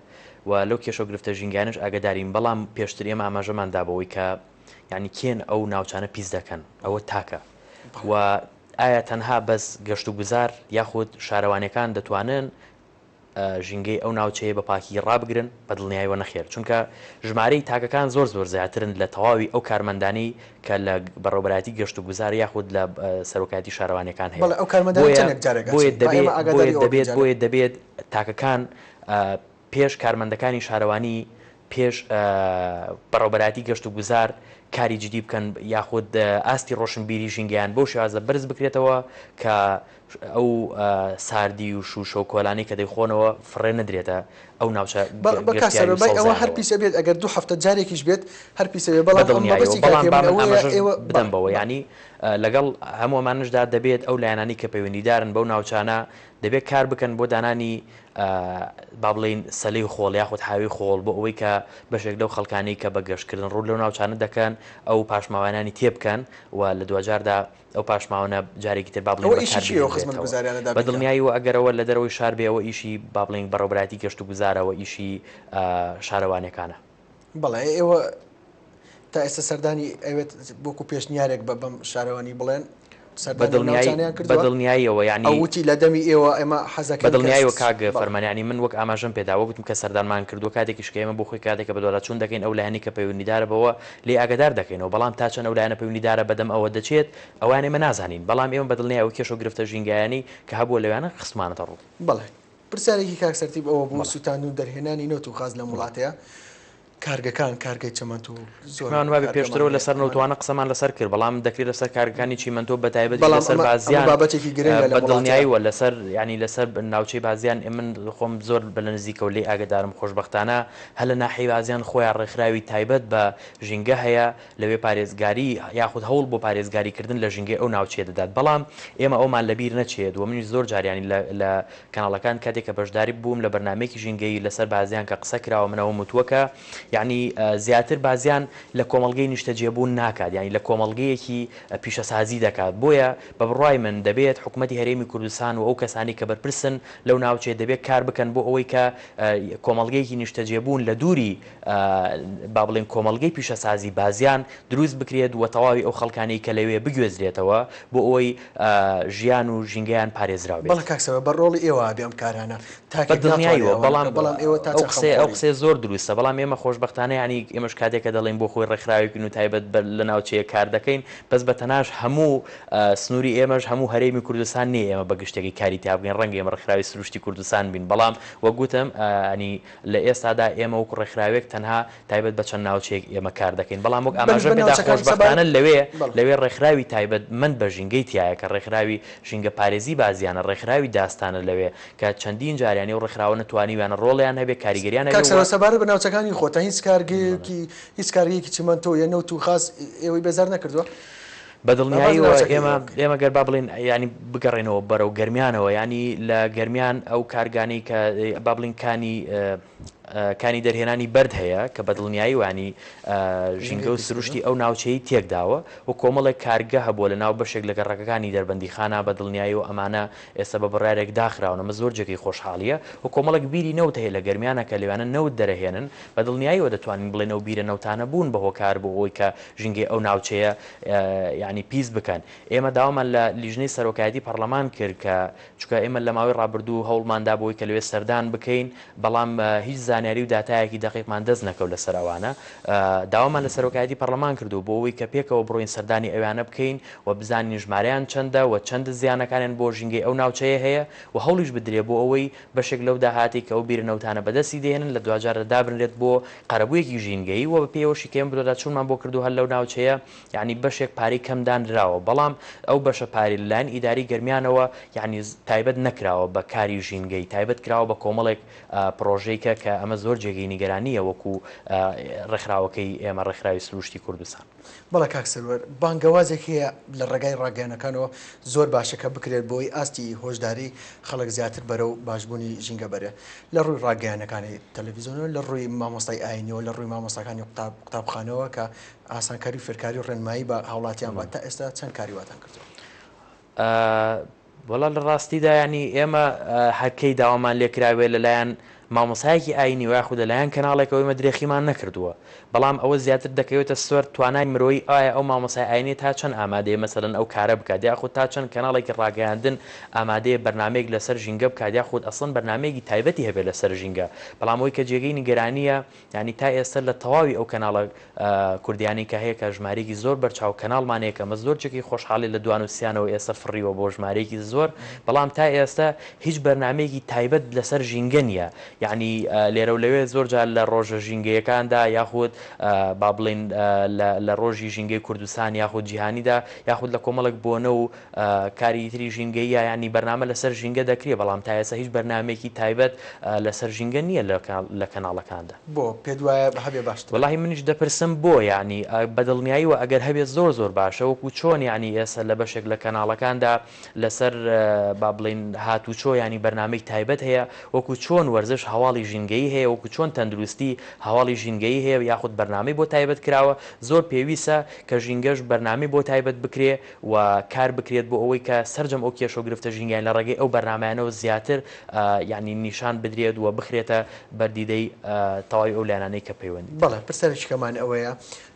و لەو کێشە و گرفتە ژینگانەش ئاگادارین بەڵام پێشتر ئێمە ئاماژەمان دا بەوەی کە یانی کێن ئەو ناوچانە پیس دەکەن ئەوە تاکە و ئایا تەنها بەس گەشتوگوزار یاخود شارەوانیەکان دەتوانن ژینگەی ئەو ناوچەیە بە پاکی ڕابگرن؟ بە دڵنیایەوە نەخێر، چونکە ژمارەی تاکەکان زۆر زۆر زیاترن لە تەواوی ئەو کارمەندانەی کە لە بەڕێوەبەرایەتی گەشتوگوزار یاخود لە سەرۆکایەتی شارەوانیەکان هەیە. بەڵێ ئەو کارمەندانە بۆیە چەندێک جارێک بۆیە ئەچن؟ با دەبێ ئێمە بۆیە ئاگاداری ئەوە بین دەبێت جارێ. بۆیە دەبێت تاکەکان پێش کارمەندەکانی شارەوانی پێش بەڕێوەبەرایەتی گەشتوگوزار کاری جدی بکەن یاخود ئاستی ڕۆشنبیری ژینگەیان بەو شێوازە بەرز بکرێتەوە کە ئەو ساردی و شوشە و کۆلانەی کە دەیخۆنەوە فڕێ نەدرێتە ئەو ناوچە گەشتیاری و بەکاسەرۆ بای ئەوە هەر سەوزایانەوە. پیسە بێت ئەگەر دوو هەفتە جارێکیش بێت هەر پیسە بێت بەڵام ئەم بەدڵنیایەوە مەبەستی کاک بەڵام با هێمن من ئەوەیە ئاماژەش ئێوە بدەم بەڵێ بەوە بەڵێ. یانی لەگەڵ هەموو ئەمانەشدا دەبێت ئەو لایەنانەی کە پەیوەندیدارن بەو ناوچانە دەبێت کار بکەن بۆ دانانی با بڵێین سەلەی خۆڵ یاخود حاوی خۆڵ بۆ ئەوەی کە بەشێک لەو خەڵکانەی کە بە گەشتکردن ڕوو لەو ناوچانە دەکەن ئەو پاشماوانانی تێبکەن و لە دواجاردا ئەو پاشماوانە جارێکی تر با بڵێین ئەوە ئیشی بەکار کێیە ئەو بهێنرێتەوە. خزمەتگوزاریانە بە دابین کەن؟ دڵنیاییەوە ئەگەر ئەوە لە دەرەوەی شار بێ ئەوە ئیشی با بڵێین بەڕێوەبەرایەتی گەشتوگوزارە و ئیشی شارەوانیەکانە. بەڵێ ئێوە تا ئێستا سەردانی ئەوێت وەکو پێشنیارێک بە بەم شارەوانی بڵێن سەردانی ئەو ناوچانەیان بە کردووە؟ دڵنیاییەوە ئەو یانی وتی لە دەمی ئێوە ئێمە بە حەزەکەین کە دڵنیایەوە کاک بەڵێ. فەرمان یانی من وەک ئاماژەم پێدا وەک وتم کە سەردانمان کردووە کاتێکیش کە ئێمە بۆ خۆی کاتێک کە بەدواداچوون دەکەین ئەو لایەنەی کە پەیوەندیدارە بەوە لێی ئاگادار دەکەینەوە بەڵام تا چەند ئەو لایەنە پەیوەندیدارە بەدەم ئەوە دەچێت ئەوەیان ئێمە نازانین بەڵام ئێمە بە دڵنیایەوە کێشە و گرفتە ژینگایانەی کە هەبووە لەویانە خستمانەتە ڕوو. بەڵێ پرسیارێکی کاک سەرتیپ ئەوە بوو بەڵێ. سووتاندن و دەرهێنانی نەوت و غاز لەم بەڵێ. وڵاتەیە کارگەکان، کارگەی چەمەنتۆ زۆر پێمان وابێ کارگەمان پێشترەوە هەیە لەسەر ئەمان. نەوتوانە قسەمان لەسەر کرد، بەڵام دەکرێت لەسەر کارگەکانی چیمەنتۆ بە تایبەتیش بەڵام لەسەر ئەمە ئەمە بازیان بابەتێکی گرنگە بە لەم وڵاتەیا. دڵنیاییوە لەسەر یانی لەسەر ناوچەی بازیان ئێ من خۆم زۆر بە لە نزیکەوە لێی ئاگەدارم خۆشبەختانە هەر لە ناحیەی بازیان خۆیان ڕێکخراوی تایبەت بە ژینگە هەیە لەوێ پارێزگاری یاخود هەوڵ بۆ پارێزگاری کردن لە ژینگەی ئەو ناوچەیە دەدات بەڵام ئێمە ئەومان لەبیر نەچێت و منیش زۆر جار یانی لە لە کەناڵەکان کاتێک کە بەشداری بووم لە بەرنامەیەکی ژینگەیی لەسەر بازیان کە قسە کراوە من ئەوەم وتووە کە یانی زیاتر بازیان لە کۆمەڵگەی نیشتەجێبوون ناکات یانی لە کۆمەڵگەیەکی پیشەسازی دەکات بۆیە بە بڕوای من دەبێت حکومەتی هەرێمی کوردستان و ئەو کەسانەی کە بەرپرسن لەو ناوچەیە دەبێت کار بکەن بۆ ئەوەی کە کۆمەڵگەیەکی نیشتەجێبوون لە دووری با بڵێین کۆمەڵگەی پیشەسازی بازیان دروست بکرێت و تەواوی ئەو خەڵکانەی کە لەوێ بگوێزرێتەوە بۆ ئەوەی ژیان و ژینگەیان پارێزراو بێت. بەڵێ کاک سەبە بە ڕۆڵی ئێوە ئەبێ ئەم کارانە بە تاکێک ناتوانێ دڵنیایەوە ئەوە بەڵام بکا بەڵام ئێوە تا ئەو چەند قسەیە ئەو خەمخۆرین؟ قسەیە زۆر دروستە بەڵام ئێمە خۆشبەختانە یانی ئێمەش کاتێک کە دەڵێین بۆ خۆی ڕێکخراوێکین و تایبەت بە لە ناوچەیەک کار دەکەین بەس بە تەناش هەموو سنووری ئێمەش هەموو هەرێمی کوردستان نییە ئێمە بە گشتێکی کاری تیا بکەین ڕەنگە ئێمە ڕێکخراوی سروشتی کوردستان بین بەڵام وەک گوتم ینی لە ئێستادا ئێمە وەکو ڕێکخراوێک تەنها تایبەت بە چەند ناوچەیەک ئێمە کار دەکەین، بەڵام وەک بە ئاماژەم نسبەت پێدا ناوچەکانی خۆشبەختانە سەبارەت لەوێ بەڵێ. لەوێ ڕێکخراوی تایبەت مەند بە ژینگەی تیایە کە ڕێکخراوی ژینگە پارێزی بازیانە، ڕێکخراوی داستانە لەوێ کە چەندین جار یانی ئەو ڕێکخراوانە توانیویانە ڕۆڵیان هەبێ کاریگەریان کاک هەبێ و سەروەر سەبارەت بە ناوچەکانی خۆتان هیچ بەڵێ. کارگەیەکی هیچ کارگەیەکی چیمەنتۆ یە نەوت و غاز ئێوەی بێزار نەکردووە؟ بە با باس لە دڵنیاییەوە ناوچەکەی ئێمە ئێوە بکەین. ئێمە گەر با بڵێین یانی بگەڕێینەوە بەرەو گەرمیانەوە یانی لە گەرمیان ئەو کارگانەی کە با بڵێین کانی. کانی دەرهێنانی بەرد هەیە کە بە دڵنیایی وانی ژینگە و سروشتی ئەو ناوچەی تێکداوە و کۆمەڵێک کارگە هەبووە لە ناو بەشێک لە گەڕەکەکانی دەربەندیخانە بە دڵنیایی و ئەمانە ئێستا بە بڕیارێک داخراون ئەمە زۆر جێگەی خۆشحاڵییە و کۆمەڵێک بیری نەوت هەیە لە گەرمیانە کە لەویانە نەوت دەرەهێنن بە دڵنیاییەوە دەتوانین بڵێین ئەو بیرە نەوتانە بوون بە هۆکار بۆ ئەوەی کە ژینگەی ئەو ناوچەیە یانی پیس بکەن. ئێمە داوامان لە لیژنەی سەرۆکایەتی پەڕلەمان کرد کە چونکە ئێمە لە ماوەی ڕابردوو هەوڵمان دا بۆی کە لەوێ سەردان بکەین بەڵام هیچ زانیاری و داتایەکی دەقیقمان دەست نەکەوت لەسەر ئەوانە داوامان لە سەرۆکایەتی پەڕلەمان کردووە بۆ ئەوەی کە پێکەوە بڕۆین سەردانی ئەویانە بکەین و بزانین ژمارەیان چەندە و چەند زیانەکانیان بۆ ژینگەی ئەو ناوچەیە هەیە و هەوڵیش بدرێ بۆ ئەوەی بەشێک لەو داهاتەی کە ئەو بیرە نەوتانە بەدەستی دەهێنن لە دواجاردا دابنرێت بۆ قەرەبوویەکی ژینگەیی و بەپێی ئەوەشی کە ئێمە بەدواداچوونمان بۆ کردووە هەر لەو ناوچەیە یەعنی بەشێک پارەی کەم دانراوە بەڵام ئەو بەشە پارەی لەلایەن ئیدارەی گەرمیانەوە یەعنی تایبەت نەکراوە بە کاری ژینگەی تایبەت کراوە بە کۆمەڵێک پڕۆژەی کە کە ئەمە زۆر جێگەی نیگەرانییە وەکو ڕێکخراوەکەی ئێمە ڕێکخراوی سروشتی کوردستان. بەڵێ کاک سەروەر، بانگەوازێک هەیە لە ڕێگای ڕاگەیانەکانەوە زۆر باشە کە بکرێت بۆی ئاستی هۆشداری خەڵک زیاتر بەرەو باشبوونی ژینگە بەرێ لە ڕووی ڕاگەیانەکانی تەلەفیزۆنەوە لە ڕووی مامۆستای ئاینیەوە لە ڕووی مامۆستاکانی قوتاب قوتابخانەوە کە ئاسانکاری و فێرکاری و ڕێنمایی بە هاوڵاتیان بات تا ئێستا چەند کاری واتان کردووە؟ وەڵا لە ڕاستیدا یانی ئێمە هەرکەی داوامان لێکراوێ لەلایەن مامۆسایەکی ئاینی و یاخود لەلایەن کەناڵێکەوە ئێمە درێخیمان نەکردووە بەڵام ئەوە زیاتر دەکەوێتە سەر توانای مرۆیی ئایا ئەو مامۆسای ئاینیە تا چەند ئامادەیە مەسەلەن ئەو کارە بکات یاخود تا چەند کەناڵێکی ڕاگەیاندن ئامادەیە بەرنامەیەک لەسەر ژینگە بکات یاخود ئەسڵەن بەرنامەیەکی تایبەتی هەبێت لەسەر ژینگە بەڵام ئەوەی کە جێگەی نیگەرانیە یانی تا ئێستا لە تەواوی ئەو کەناڵە کوردیانەی کە هەیە کە ژمارەیەکی زۆر بەرچاو کەناڵمان هەیە کە ئەمە زۆر جێگەی خۆشحاڵی لە دوان و سیانەوە ئێستا فڕیوە بۆ ژمارەیەکی زۆر بەڵام تا ئێستا هیچ بەرنامەیەکی تایبەت لەسەر ژینگە نییە یعنی لێرە و لەوێ زۆر جار لە ڕۆژە ژینگەیەکاندا یاخود با بڵین لە ڕۆژی ژینگەی کوردستان یاخود جیهانیدا یاخود لە کۆمەڵێک بۆنە و کاری تری ژینگەییە یانی بەرنامە لەسەر ژینگە دەکرێ بەڵام تا ئێستا هیچ بەرنامەیەکی تایبەت لەسەر ژینگە نییە لە کەناڵەکاندا. بۆ؟ پێت وایە هەبێ باشترە؟ وەڵاهی منیش دەپرسم بۆ یانی بە دڵنیاییوە ئەگەر هەبێت زۆر زۆر باشە وەکو چۆن یانی ئێستا لە بەشێک لە کەناڵەکاندا لەسەر با بڵێین هاتوچۆ یانی بەرنامەی تایبەت هەیە وەکو چۆن وەرزش هەواڵی ژینگەیی هەیە وەکو چۆن تەندروستی هەواڵی ژینگەیی هەیە یاخود بەرنامەی بۆ تایبەت کراوە زۆر پێویسە کە ژینگەش بەرنامەی بۆ تایبەت بکرێ و کار بکرێت بۆ ئەوەی کە سەرجەم ئەو کێشە و گرفتە ژینگەیان لە ڕێگەی ئەو بەرنامەیانەوە زیاتر یانی نیشان بدرێت و بخرێتە بەر دیدەی تەواوی ئەو لایەنانەی کە پەیوەندی. بەڵێ، پرسیارێکی کەمان ئەوەیە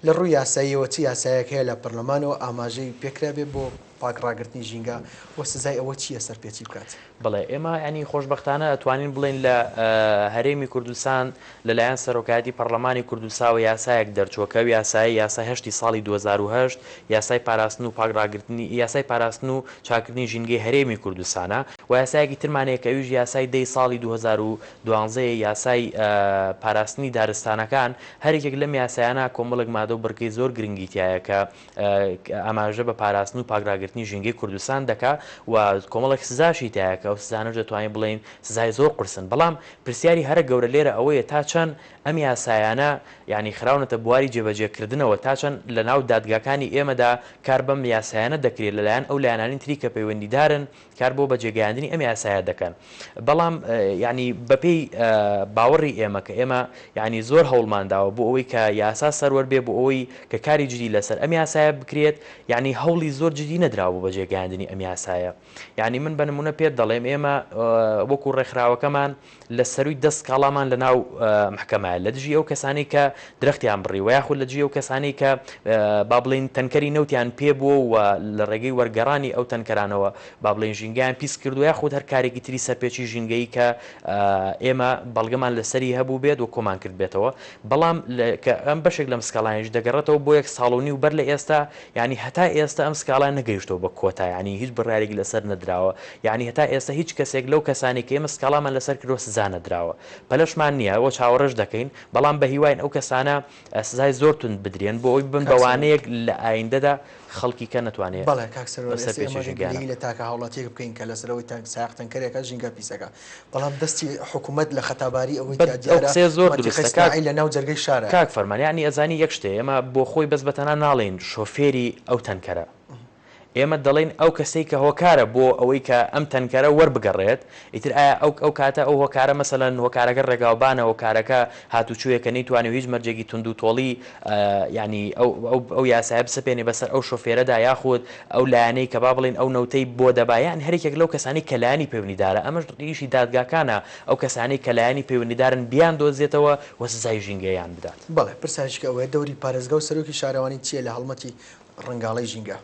لە ڕووی یاساییەوە چ یاسایەک هەیە لە پەرلەمانەوە ئاماژەی پێکرابێ بۆ پاک ڕاگرتنی ژینگە و سزای ئەوە چییە سەرپێچی بکات؟ بەڵێ، ئێمە یانی خۆشبەختانە ئەتوانین بڵێین لە هەرێمی کوردستان لەلایەن سەرۆکایەتی پەڕلەمانی کوردستاوە یاسایەک دەرچووە کە ئەو یاسایە یاسای هەشتی ساڵی 2008 یاسای پاراستن و پاک ڕاگرتنی یاسای پاراستن و چاککردنی ژینگەی هەرێمی کوردستانە و یاسایەکی ترمان هەیە کە ئەویش یاسای دەی ساڵی 2012 یە یاسای پاراستنی دارستانەکان هەریەکێک لەم یاسایانە کۆمەڵێک مادە و بڕگەی زۆر گرنگی تیایە کە ئاماژە بە پاراستن و پاکڕاگرتنی ژینگەی کوردستان دەکا و کۆمەڵێک سزاشی تیایە کە ئەو سزانەش دەتوانین بڵێین سزای زۆر قورسن بەڵام پرسیاری هەرە گەورە لێرە ئەوەیە تا چەند ئەم یاسایانە یانی خراونەتە بواری جێبەجێکردنەوە تا چەند لە ناو دادگاکانی ئێمەدا کار بەم یاسایانە دەکرێت لەلایەن ئەو لایەنانی تری کە پەیوەندیدارن کار بۆ بەجێگەیاندنی ئەم یاسایە دەکەن بەڵام یانی بەپێی باوەڕی ئێمە کە ئێمە یانی زۆر هەوڵمان داوە بۆ ئەوەی کە یاسا سەروەر بێ بۆ ئەوەی کە کاری جدی لەسەر ئەم یاسایە بکرێت یانی هەوڵی زۆر جدی نەدراوە بۆ بەجێگەیاندنی ئەم یاسایە یانی من بە نمونە پێت دەڵێم ئێمە وەکو ڕێکخراوەکەمان لە سەرووی دە سکاڵامان لە ناو محکەمایە لە دژی ئەو کەسانەی کە درەختیان بڕیوە یاخود لە دژی ئەو کەسانەی کە با بڵێین تەنکەری نەوتیان پێ بووە و لە ڕێگەی وەرگەڕانی ئەو تەنکەرانەوە با بڵێین ژینگەیان پیس کردووە یاخود هەر کارێکی تری سەرپێچی ژینگەیی کە ئێمە بەڵگەمان لەسەری هەبوو بێت و کۆمان کردبێتەوە بەڵام کە ئەم بەشێک لەم سکاڵایانیش دەگەڕێتەوە بۆ یەک ساڵ و نیو بەر لە ئێستا یانی هەتا ئێستا ئەم سکاڵایە نەگەیشتووە بە کۆتا یانی هیچ بڕیارێکی لەسەر نەدراوە یانی هەتا ئێستا هیچ کەسێک لەو کەسانەی کە ئێمە سکاڵامان لەسەر کردووە سزا نەدراوە پەلەشمان نییە و چاوەڕێش دەکەین بەڵام بە هیواین ئەو کەسانە سزای زۆر توند بدرێن بۆ ئەوەی ببن کاک بە سەروەر. وانەیەک لە ئایندەدا خەڵکی کە نەتوانێ بەڵێ کاک سەروەر ئێستا سەرپێچی ئێمە ژینگەیانە گلەیی لە بکات. تاکە هاوڵاتیەک بکەین کە لەسەر ئەوەی تەنک سایەق تەنکەرێکە ژینگە پیسەکە بەڵام دەستی حکومەت لە خەتاباری ئەوەی بەد تیا ئەو دیارە قسەیە زۆر مەنتیقەی دروستە کاک سناعی لە ناو جەرگەی شارە. کاک فەرمان یەعنی ئەزانی یەک شتێ ئێمە بۆ خۆی بەس بەتەنها ناڵێین شۆفێری ئەو تەنکەرە. ئێمە دەڵێین ئەو کەسەی کە هۆکارە بۆ ئەوەی کە ئەم تەنکەرە وەربگەڕێت، ئیتر ئایا ئەو ئەو کاتە ئەو هۆکارە مەسەلەن هۆکارەکە ڕێگاوبانە، هۆکارەکە هاتوچۆیە کە نەیتوانیوە هیچ مەرجێکی توندوتۆڵی یانی ئەو ئەو ئەو یاسایە بسەپێنێ بەسەر ئەو شۆفێرەدا یاخود ئەو لایەنەی کە با بڵێین ئەو نەوتەی بۆ دەبا یان هەریەکێک لەو کەسانەی کە لایەنی پەیوەندیدارە ئەمەش ئیشی دادگاکانە ئەو کەسانەی کە لایەنی پەیوەندیدارن بیاندۆزێتەوە و سزای ژینگەییان بدات. بەڵێ، پرسیارێکی کە ئەوەیە دەوری پارێزگا و سەرۆکی شارەوانی چییە لە هەڵمەتی ڕەنگاڵەی ژینگە؟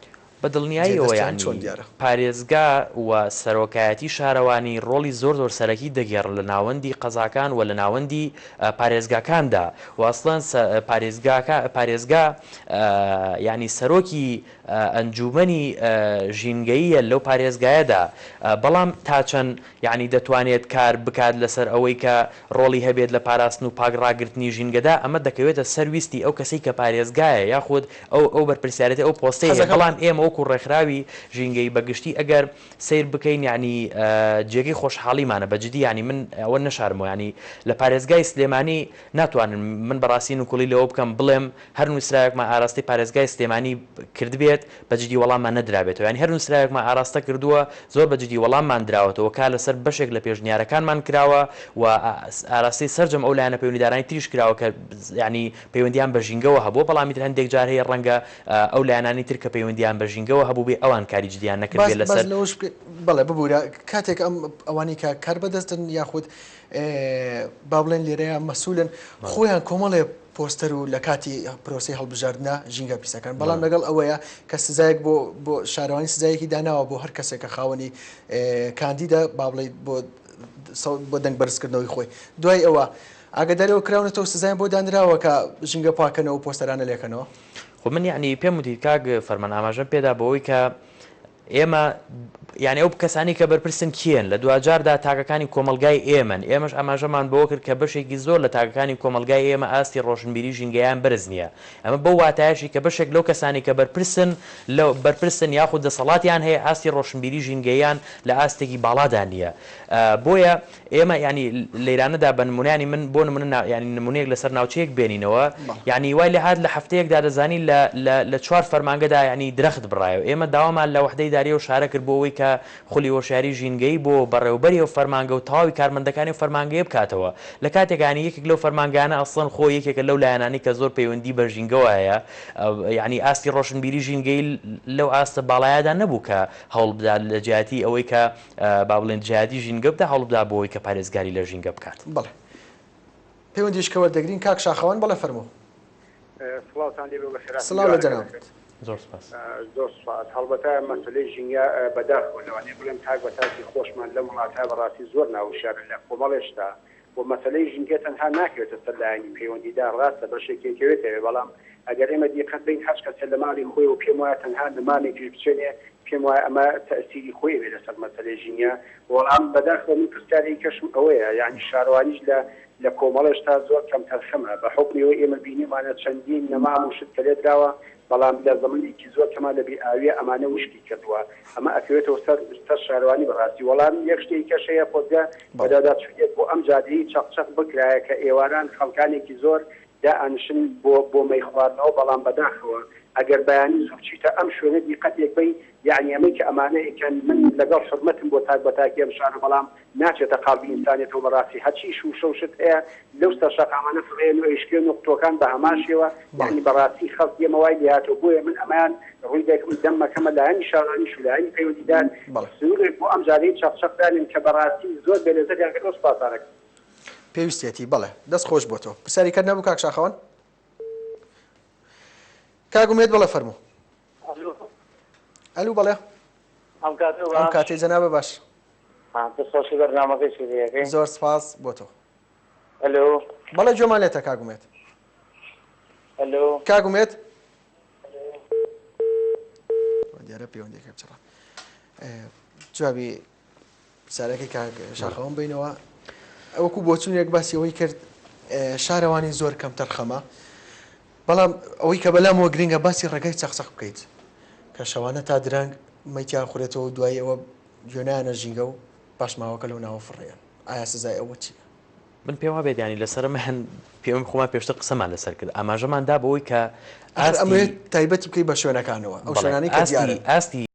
بە دڵنیاییەوە جێدەستیان چۆن یانی دیارە؟ پارێزگا و سەرۆکایەتی شارەوانی ڕۆڵی زۆر زۆر سەرەکی دەگێڕن لە ناوەندی قەزاکان و لە ناوەندی پارێزگاکاندا و ئەسڵەن پارێزگاکە پارێزگا یانی سەرۆکی ئەنجوومەنی ژینگەییە لەو پارێزگایەدا، بەڵام تا چەند یانی دەتوانێت کار بکات لەسەر ئەوەی کە ڕۆڵی هەبێت لە پاراستن و پاک ڕاگرتنی ژینگەدا، ئەمە دەکەوێتە سەر ویستی ئەو کەسەی کە پارێزگایە یاخود ئەو ئەو بەرپرسیارێتی ئەو پۆستەی هەیە، حەزەکەم. بەڵام ئێمە وەکو ڕێکخراوی ژینگەیی بە گشتی ئەگەر سەیر بکەین یانی جێگەی خۆشحاڵیمانە بە جدی یانی من ئەوە نەشارمەوە یانی لە پارێزگای سلێمانی ناتوانن من بەڕاستی نکوڵی لەوە بکەم بڵێم هەر نووسراوێکمان ئاراستەی پارێزگای سلێمانی کردبێت بە جدی وەڵاممان نەدرابێتەوە یانی هەر نووسراوێکمان ئاراستە کردووە زۆر بە جدی وەڵاممان دراوەتەوە کار لەسەر بەشێک لە پێشنیارەکانمان کراوە و ئاراستەی سەرجەم ئەو لایەنە پەیوەندیدارانی تریش کراوە کە یانی پەیوەندیان بە ژینگەوە هەبووە بەڵام ئیتر هەندێک جار هەیە ڕەنگە ئەو لایەنانی تر کە پەیوەندیان بە ژینگەوە هەبووبێ ئەوان کاری جدیان باس نەکردبێ باس لەسەر لەوەش بکەین بەڵێ ببورە کاتێک ئەم ئەوانەی کە کاربەدەستن یاخود با بڵێن لێرەیە مەسولن خۆیان کۆمەڵێ پۆستەر و لە کاتی پرۆسی هەڵبژاردنە ژینگە پیسەکان بەڵام لەگەڵ ئەوەیە کە سزایەک بۆ بۆ شارەوانی سزایەکی داناوە بۆ هەر کەسێک کە خاوەنی کاندیدە با بڵێ بۆ بۆ دەنگ بەرزکردنەوەی خۆی دوای ئەوە ئاگادارەوە کراونەتەوە سزایان بۆ دانراوە کە ژینگە پاکەنەوە و پۆستەرانە لێکەنەوە. خۆ من یەعنی پێم وتی کاک فەرمان ئاماژەم پێدا بەوەی کە ئێمە یانی ئەو کەسانەی کە بەرپرسن کێن؟ لە دواجاردا تاکەکانی کۆمەڵگای ئێمەن، ئێمەش ئاماژەمان بەوە کرد کە بەشێکی زۆر لە تاکەکانی کۆمەڵگای ئێمە ئاستی ڕۆشنبیری ژینگەیان بەرز نییە، ئەمە بەو واتایەشی کە بەشێک لەو کەسانەی کە بەرپرسن لە بەرپرسن یاخود دەسەڵاتیان هەیە ئاستی ڕۆشنبیری ژینگەییان لە ئاستێکی باڵادا نییە بۆیە ئێمە یانی لەیرانەدا بە نمونە یانی من بۆ نمونە نا یانی نمونەیەک لەسەر ناوچەیەک بێنینەوە یانی وای لێهات لە هەفتەیەکدا دەزانی لە لە لە چوار فەرمانگەدا یانی درەخت بڕایەوە ئێمە داوامان لە وەحدەی ئیداری ئەو شارە کرد بۆ ئەوەی کە خولی هۆشیاری ژینگەیی بۆ بەڕێوەبەری ئەو فەرمانگە و تەواوی کارمەندەکانی ئەو فەرمانگەیە بکاتەوە لە کاتێکا یانی یەکێک لەو فەرمانگانە ئەسڵەن خۆ یەکێکە لەو لایەنانەی کە زۆر پەیوەندی بە ژینگەوە هەیە یانی ئاستی ڕۆشنبیری ژینگەیی لەو ئاستە باڵایەدا نەبوو کە هەوڵ بدات لە جیاتی ئەوەی کە با بڵێین دژایەتی ژینگە بدا هەوڵ بدا بۆ ئەوەی کە پارێزگاری لە ژینگە بکات. بەڵێ پەیوەندیش کە وەردەگرین کاک شاخەوان بەڵێ فەرموو. سڵاوتان لێبێ و بەخێرهاتنی سڵاو لە دوارەکە جەنابت. دەکەم. زۆر سپاس. زۆر سپاس. هەڵبەتە مەسەلەی ژینگە بەداخەوە لەوانەیە بڵێم تاک بە تاکی خۆشمان لەم وڵاتە بەڕاستی زۆر ناوشیارن لە کۆمەڵێ شتا و مەسەلەی ژینگە تەنها ناکەوێتە سەر لایەنی پەیوەندیدار ڕاستە بەشێکی ئەکەوێتەوێ بەڵام ئەگەر ئێمە دیقەت بەین هەرچ کەسێ لە ماڵی خۆیەوە پێم وایە تەنها نەمامێکیش بچێنێ پێم وایە ئەمە تەئسیری خۆی ئەبێ لەسەر مەسەلەی ژینگە وەڵام بەداخەوە من پرسیارێکی کەشم ئەوەیە یانی شارەوانیش لە لە کۆمەڵێ شتا زۆر کەمتەرخەمە بە حوکمی ئەوەی ئێمە بینیومانە چەندین نەمام و شت کە لێدراوە بەڵام لە زەمەنێکی زۆر کەما لە بێ ئاویە ئەمانە وشکی کردووە ئەمە ئەکەوێتەوە سەر سەر شارەوانی بەڕاستی وەڵام یەک شتێکی کەش هەیە خۆزگە بەڵێ. بەدواداچوونێک بۆ ئەم جادەی چەق چەق بکرایە کە ئێواران خەڵکانێکی زۆر دائەنشن بۆ بۆ مەی خواردنەوە بەڵام بەداخەوە ئەگەر بەیانی زوو بچیتە ئەم شوێنە دیقەتێک بەی یەعنی ئەمەی کە ئەمانە ئەیکەن من لەگەڵ حورمەتم بۆ تاک بە تاکی ئەم شارە بەڵام ناچێتە قاڵبی ئینسانیەتەوە بەڕاستی هەرچی شوشە و شت هەیە لەو سەر شەقامانە فڕێن و ئەیشکێن و قوتوەکان بە هەمان شێوە بەڵێ. یەعنی بەڕاستی خەڵکی ئێمە وای لێهاتوە بۆیە من ئەمەیان ڕووی دەکەم دەم مەکەمە لایەنی شارەوانیش و لایەنی پەیوەندیدار بەڵێ. سنورێک بۆ ئەم جادەی چەق چەق دانێن کە بەڕاستی زۆر بێلەزەتیان کردوە سوپاستان ئەکەم. پێویستیەتی بەڵێ دەست خۆش بۆ تۆ. پرسیاری کەت نەبوو کاک شاخەوان؟ کاک ئومێد بەڵێ فەرموو. ئەلو. ئەلو بەڵێ. ئەم کاتە ئەم باش. کاتەی جەنابە باش. دەست خۆشی بەرنامەکەی چی لێ ئەکەی. زۆر سپاس بۆ تۆ. ئەلو. بەڵێ گوێمان لێتە کاک ئومێد. ئەلو. کاک ئومێد. دیارە پەیوەندیەکە بچڕا. جوابی پرسیارەکەی کاک شاخەوان بینەوە وەکو بۆچونێک باسی ئەوەی کرد شارەوانی زۆر کەمتەرخەمە بەڵام ئەوەی کە بەلامەوە گرنگە باسی ڕێگای چەقچەق بکەیت کە شەوانە تا درەنگ مەیتیان خورێتەوە و دوای ئەوە گوێنایانە ژینگە و پاشماوەکە لەو ناوە فڕێن ئایا سزای ئەوە چییە؟ من پێم وابێت یانی لەسەر ئەمە هەن پێم خۆمان پێشتر قسەمان لەسەر کرد ئاماژەمان دا بەوەی کە ئەخر ئاستی ئەمەوێت تایبەتی بکەی بە شوێنەکانەوە ئەو بەڵێ شوێنانەی کە ئاستی دیارن. ئاستی.